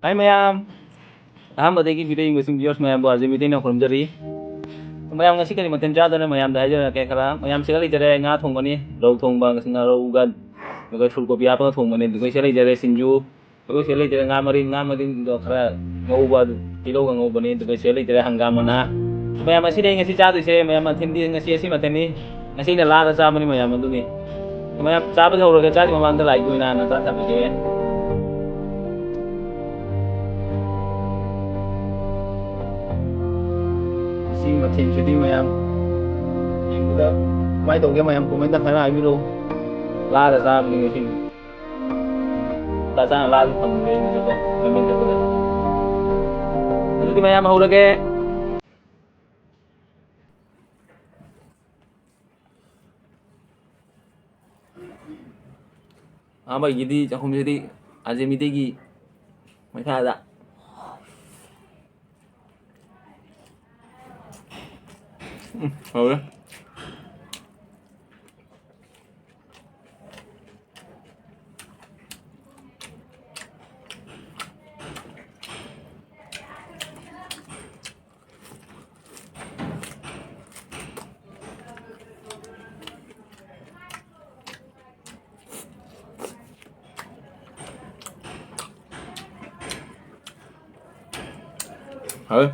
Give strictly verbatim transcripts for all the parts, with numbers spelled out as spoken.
ꯍꯥꯏ ꯃꯌꯥꯝ, ꯑꯍꯥꯟꯕꯗꯒꯤ video ꯌꯦꯡꯕꯁꯤꯡ viewers ꯃꯌꯥꯝꯕꯨ ꯑꯥꯔꯖꯦ ꯃꯤꯇꯩꯅ ꯈꯨꯔꯨꯝꯖꯔꯤ꯫ ꯃꯌꯥꯝ ꯉꯁꯤ ꯀꯔꯤ ꯃꯊꯦꯜ ꯆꯥꯗꯣꯏꯅꯣ ꯃꯌꯥꯝꯗ ꯍꯥꯏꯖꯔꯛꯀꯦ ꯈꯔ꯫ ꯃꯌꯥꯝ ꯁꯤꯗ ꯂꯩꯖꯔꯦ, ꯉꯥ ꯊꯣꯡꯕꯅꯤ, ꯔꯧ ꯊꯣꯡꯕ, ꯉꯁꯤ ꯉꯥꯔꯧꯒ ꯑꯗꯨꯒ ꯐꯨꯜ ꯀꯣꯕꯤ ꯍꯥꯞꯄꯒ ꯊꯣꯡꯕꯅꯤ꯫ ꯑꯗꯨꯒ ꯁꯤꯗ ꯂꯩꯖꯔꯦ ꯁꯤꯡꯖꯨ, ꯑꯗꯨꯒ ꯁꯤꯗ ꯂꯩꯖꯔꯦ ꯉꯥ ꯃꯔꯤꯟ, ꯉꯥ ꯃꯔꯤꯟꯗꯣ ꯈꯔ ꯉꯧꯕ, ꯇꯤꯜꯍꯧꯒ ꯉꯧꯕꯅꯤ꯫ ꯑꯗꯨꯒ ꯁꯤꯗ ꯂꯩꯖꯔꯦ ꯍꯪꯒꯥꯝ ꯃꯅꯥ꯫ ꯃꯌꯥꯝ ꯑꯁꯤꯅꯤ ꯑꯩ ꯉꯁꯤ ꯆꯥꯗꯣꯏꯁꯦ꯫ ꯃꯌꯥꯝ ꯃꯊꯦꯜꯗꯤ ꯉꯁꯤ ꯑꯁꯤ ꯃꯊꯦꯜꯅꯤ꯫ ꯉꯁꯤ ꯑꯩꯅ ꯂꯥꯗ ꯆꯥꯕꯅꯤ ꯃꯌꯥꯝ ꯑꯗꯨꯅꯤ꯫ ꯃꯌꯥꯝ ꯆꯥꯕꯗꯤ ꯍꯧꯔꯒꯦ, ꯆꯥꯗ꯭ꯔꯤ ꯃꯃꯥꯡꯗ ꯂꯥꯏꯒꯤ ꯑꯣꯏꯅ ꯍꯥꯟꯅ ꯆꯥ ꯊꯝꯃꯒꯦ꯫ ꯁꯤ ꯃꯊꯦꯜꯁꯤꯗꯤ ꯃꯌꯥꯝ ꯌꯦꯡꯕꯗ ꯀꯃꯥꯏꯅ ꯇꯧꯒꯦ ꯃꯌꯥꯝ comment ꯈꯔ ꯍꯥꯏꯕꯤꯔꯛꯎ꯫ ꯂꯥꯗ ꯆꯥꯕꯅꯤ ꯉꯁꯤ꯫ ꯂꯥ ꯆꯥꯅ ꯂꯥꯗ ꯐꯪꯗ꯭ꯔꯦ ꯉꯁꯤꯀꯣ, ꯂꯝꯖꯦꯟ ꯆꯠꯄꯗ꯫ ꯑꯗꯨꯗꯤ ꯃꯌꯥꯝ ꯍꯧꯔꯒꯦ꯫ ꯑꯍꯥꯟꯕꯒꯤꯗꯤ ꯆꯥꯛꯈꯨꯝꯁꯤꯗꯤ ꯑꯥꯔꯖꯦ ꯃꯤꯇꯩꯒꯤ ꯃꯩꯁꯥꯗ꯫ ꯎꯝ, ꯍꯥꯎꯔꯦ꯫ ꯍꯥꯎꯋꯦ꯫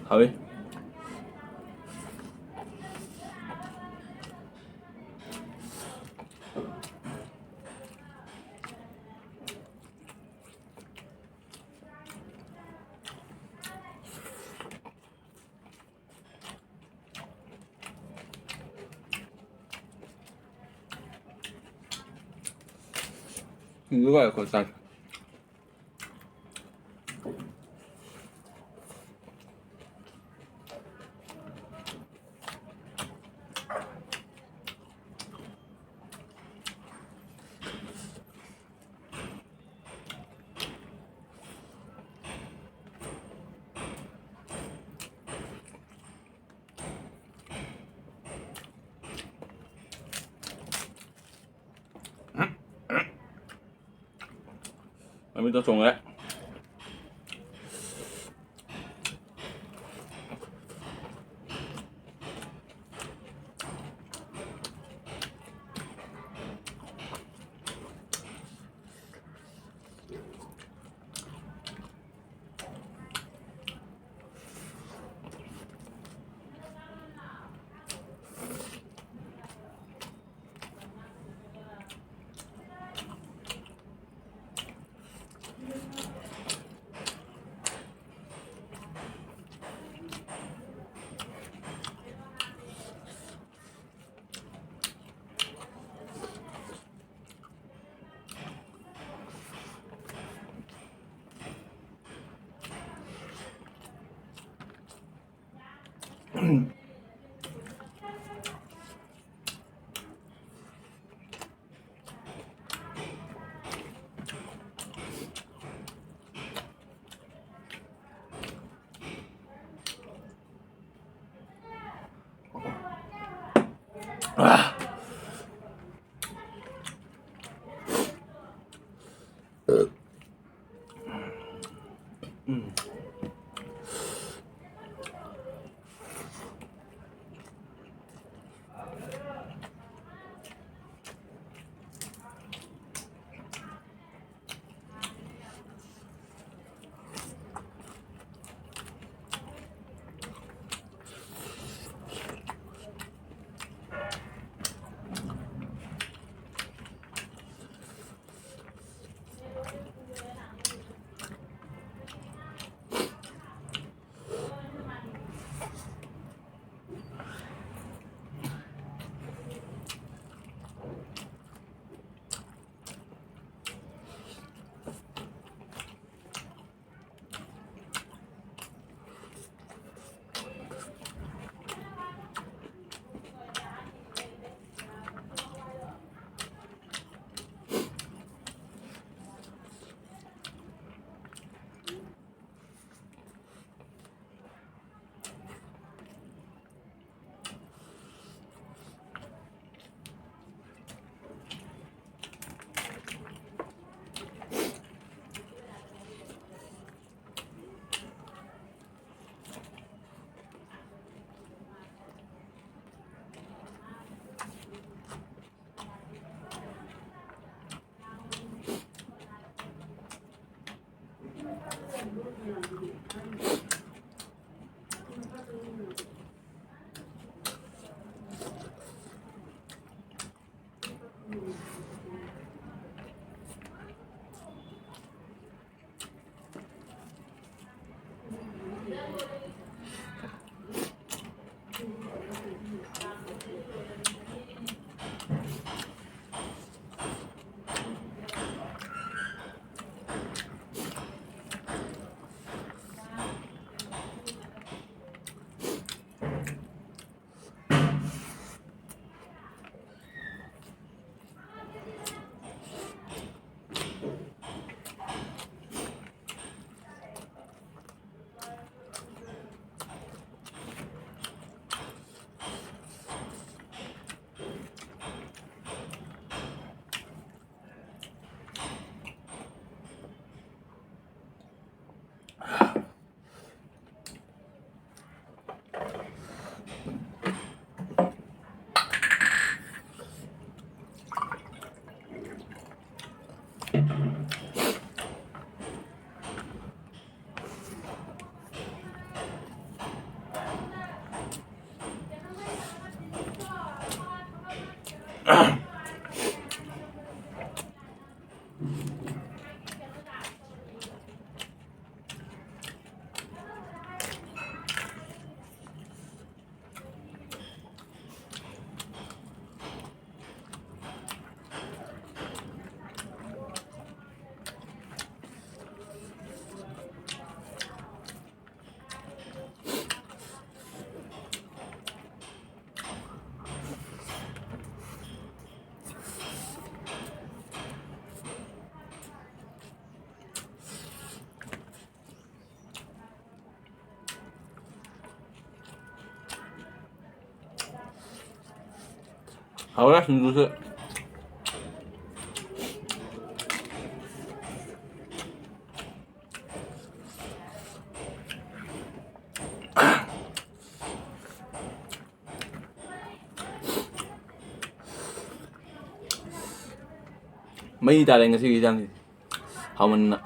ꯍꯥꯎꯋꯤ꯫ ꯁꯤꯡꯖꯨꯒ ꯑꯩꯈꯣꯏ ꯆꯥꯏ꯫ ꯃꯃꯤꯠꯇꯣ ꯆꯣꯡꯉꯦ꯫ ꯍꯥꯎꯔꯦ ꯁꯤꯡꯖꯨꯁꯦ꯫ ꯃꯩ ꯇꯥꯔꯦ ꯉꯁꯤꯒꯤ ꯏꯟꯖꯥꯡꯁꯤꯗꯤ ꯍꯥꯎꯃꯟꯅ꯫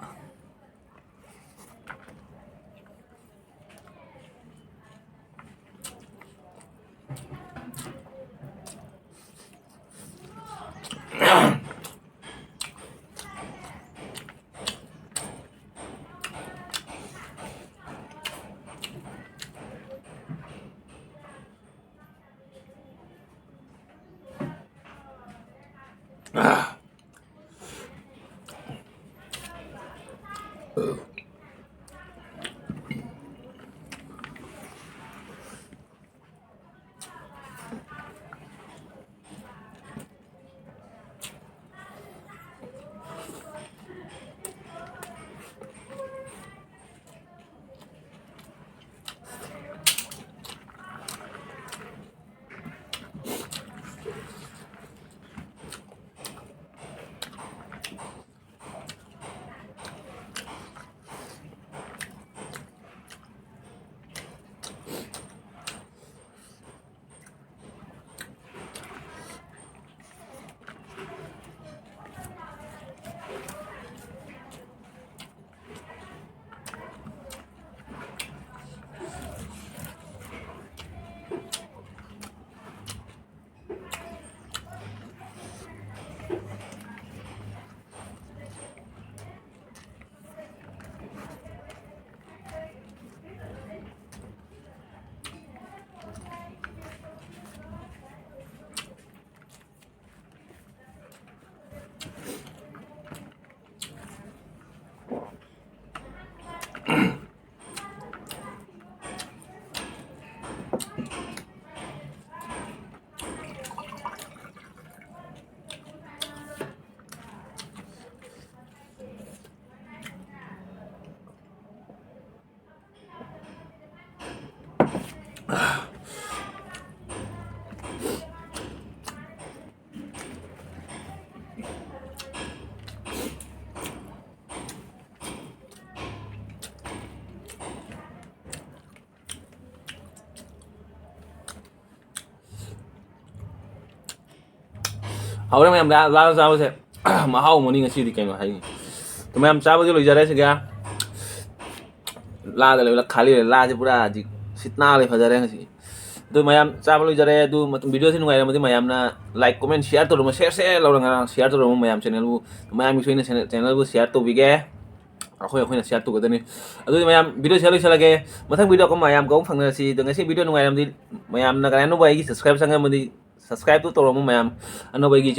ꯍꯧꯔꯦ ꯃꯌꯥꯝ, ꯂꯥ ꯂꯥ ꯆꯥꯕꯁꯦ꯫ ꯃꯍꯥꯎ ꯑꯃꯅꯤ ꯉꯁꯤꯗꯤ꯫ ꯀꯩꯅꯣ ꯍꯥꯏꯅꯤ, ꯑꯗꯨ ꯃꯌꯥꯝ ꯆꯥꯕꯗꯤ ꯂꯣꯏꯖꯔꯦ꯫ ꯁꯤꯒ ꯂꯥꯗ ꯂꯣꯏꯅ ꯈꯥꯂꯤ ꯂꯩꯔꯦ꯫ ꯂꯥꯁꯦ ꯄꯨꯔꯥ ꯍꯧꯖꯤꯛ ꯁꯤꯠ ꯅꯥꯜꯂꯦ, ꯐꯖꯔꯦ ꯉꯁꯤ꯫ ꯑꯗꯨ ꯃꯌꯥꯝ ꯆꯥꯕ ꯂꯣꯏꯖꯔꯦ꯫ ꯑꯗꯨ ꯃꯇꯨꯡ videoꯁꯤ ꯅꯨꯡꯉꯥꯏꯔꯝꯃꯗꯤ ꯃꯌꯥꯝꯅ like, comment, share ꯇꯧꯔꯝꯃꯣ꯫ Share, share ꯂꯧꯔꯒ share ꯇꯧꯔꯝꯃꯣ ꯃꯌꯥꯝ꯫ Channelꯕꯨ, ꯃꯌꯥꯝꯒꯤꯁꯨ ꯑꯩꯅ channel, channelꯕꯨ share ꯇꯧꯕꯤꯒꯦ꯫ ꯑꯩꯈꯣꯏ, ꯑꯩꯈꯣꯏꯅ share ꯇꯧꯒꯗꯕꯅꯤ꯫ ꯑꯗꯨꯗꯤ ꯃꯌꯥꯝ, videoꯁꯤ ꯂꯣꯏꯁꯤꯜꯂꯒꯦ꯫ ꯃꯊꯪ video ꯑꯃ ꯃꯌꯥꯝ ꯀꯧꯕ ꯐꯪꯅꯔꯁꯤ꯫ ꯑꯗꯣ ꯉꯁꯤ video ꯅꯨꯡꯉꯥꯏꯔꯝꯗꯤ ꯃꯌꯥꯝꯅ ꯀꯅꯥꯅꯣꯕ ꯑꯩꯒꯤ subscribe ꯆꯪꯉꯝꯃꯗꯤ subscribeꯇꯨ ꯇꯧꯔꯝꯃꯣ ꯃꯌꯥꯝ꯫ ꯑꯅꯧꯕ ꯑꯩꯒꯤ